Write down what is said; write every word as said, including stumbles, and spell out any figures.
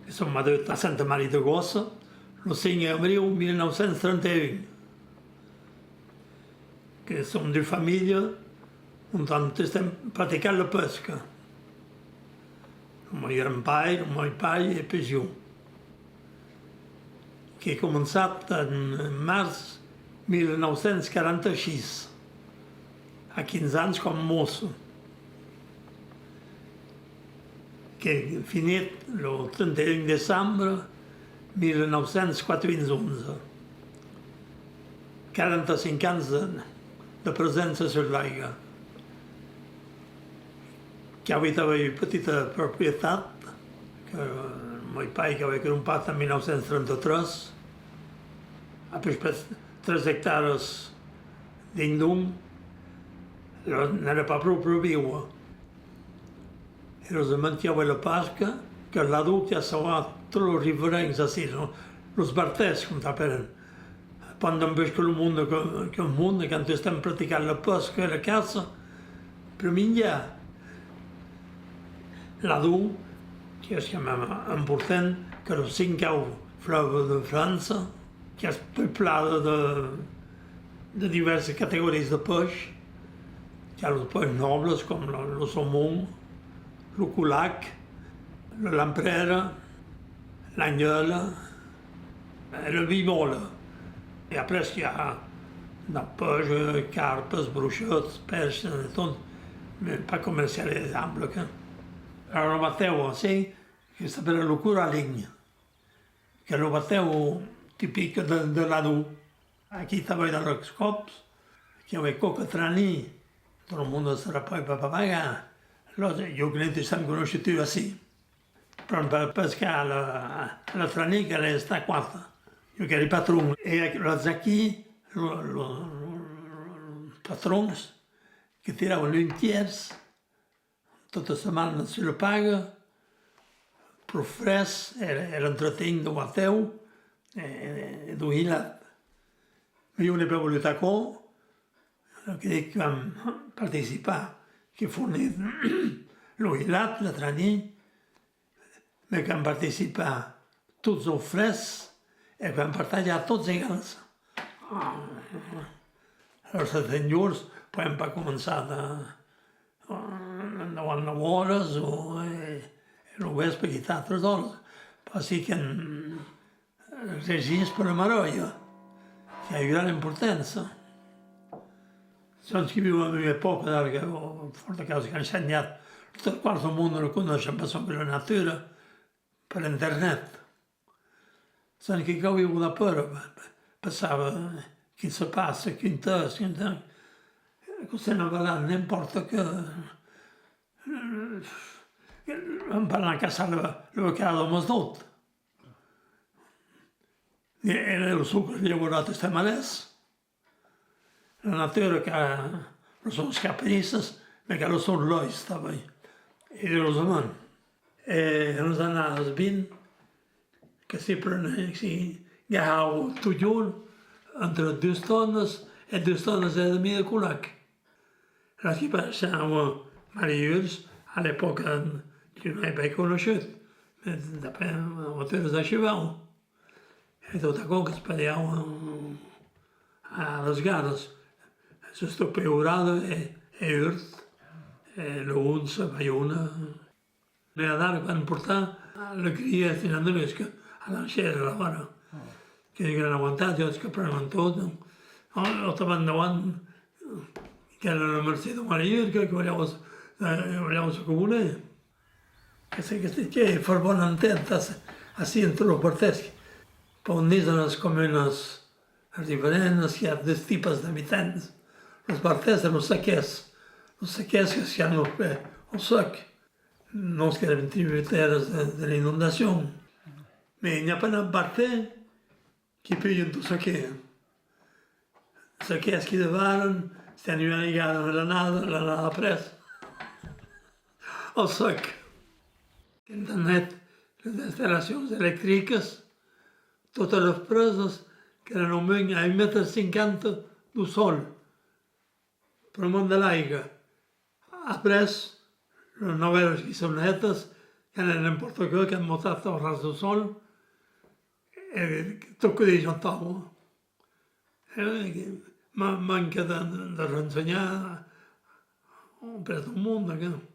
Que son madut a Senta Maria de Gòssa lo cinc d'abriu mil nau cents trenta-un. Que son d'ua familha ont an tostemps practicat la pesca. Lo mei grand-pair, lo mei pair e puish jo. Qu'èi començat en març mil nau cents quaranta-sis, a quinze ans coma mosso. Qu'èi finit lo trenta-un decembre mil nau cents quatre-vints-onze. Quaranta-cinc ans de, de preséncia sus l'aiga. Qu'avèi tanben ua petita proprietat, que mei pair qu'avè crompat en mil nau cents trenta-tres, a puish près tres ectaras dins d'on, n'èra pas pro per víver. Urosament qu'i avè la pesca, que l'Ador qu'i a sauvat tots los riverens ací, los, los bartèrs, com t'apèran. Pendent puish que lo monde, que, que lo monde, qu'an tostemps practicat la pesca e la caça per minjar. L'Ador, qu'es quand même important, qu'es lo cinqau fleuve de França, qu'es peuplada de, de divèrsas categorias de puish. Qu'i a los puish nòbles com lo, lo somon, lo colac, la lamprèra, l'anguila e la bibòla. E après qu'i a de puish, carpes, broishets, pèrches, de tot, mès pas comercializables, que. Lo batèu ací, que s'apèra lo coralin, qu'es lo batèu tipic de, de l'Ador. Aquí tanben, dins los còps, qu'i avè quauque tranin, tot lo monde se rapòt per pagar. Alòrs, jo que n'èi tostemps conoishut un ací. Però per pescar la, la tranin, calè estar quate. Jo qu'èri patron. E aquí, los, los, los patrons que tiravan un tièrs tota setmana sus la paga, pro fresc, e, e l'entretin deu batèu e, e, e deu hilat. Mès jo n'èi pas volut aquò, que dic que vam participar, que fornís lo hilat, la tranin, mès que vam participar tots au fresc e que vam partatjar tots egals. Alòrs, sèt jorns, podèm pas començar de, davant nau oras o, e, e lo vèspre quitar tres oras, parce que regís per la maròia, qu'i a ua gran importança. Sonque que vivem en ua epòca, ara que, fòrta causas qu'an shanjat, los tres quarts deu monde lo coneishen pas sonque la natura per internet. Sonque que cau víver dab pèra, per, per, per saber quin se passa, quin es, quin es, que se n'avarà, n'impòrta que, que van anar caçar la, la vacada deu Masdòt. E, e lo sucre li aurà tostemps adès. La natura qu'a los sons capricis, mès qu'a los sons lòis tanben, e urosament. E en las annadas vint, que s'i prenè, s'i gahava totjorn entre dus tònas e dus tònas e demia de colac. Las que passavan malhurs, a l'epòca, jo n'ai pas conoishut, mès d'après amatures d'archivau. E tot aquò que's pediava a las garas, sustot per Horada e, e Urt, e Lons, Baiona. Mès adara van portar la cria, es tira de l'usca, a l'enchèra, la vara. Qu'ei un gran avantatge, es que prenen tot, non? Ò, ò, te van davant, qu'èra la mercé deu malhur, que, que balhava, eh, balhava çò que volè. Que se, que se, qu'ei fòrt bòn entente, ací, entre los bartèrs, per on dison las comunas riberenhas, qu'i a dus tipes d'abitants, los bartèrs e los saquèrs. Los saquèrs que sián au, au sac, nos qu'èrem tributaires de, de l'inondacion. Mès n'i a pas nat bartèr qui pugen tot saquèr. Saquèrs qui devaran, s'an ua ligada l'annada, l'annada après, au sac. Quand an hèt las installacions electricas, totas las presas qu'èran au mens a un mètre cinquanta deu sòl, pr'amor de l'aiga. Après, las novèlas qui son hètas, Quand n'importe quoi, quand mos tracta au ras de sol, e tot que deja atau. E que ma-, manca de, de rensenhar au pres del monde, que.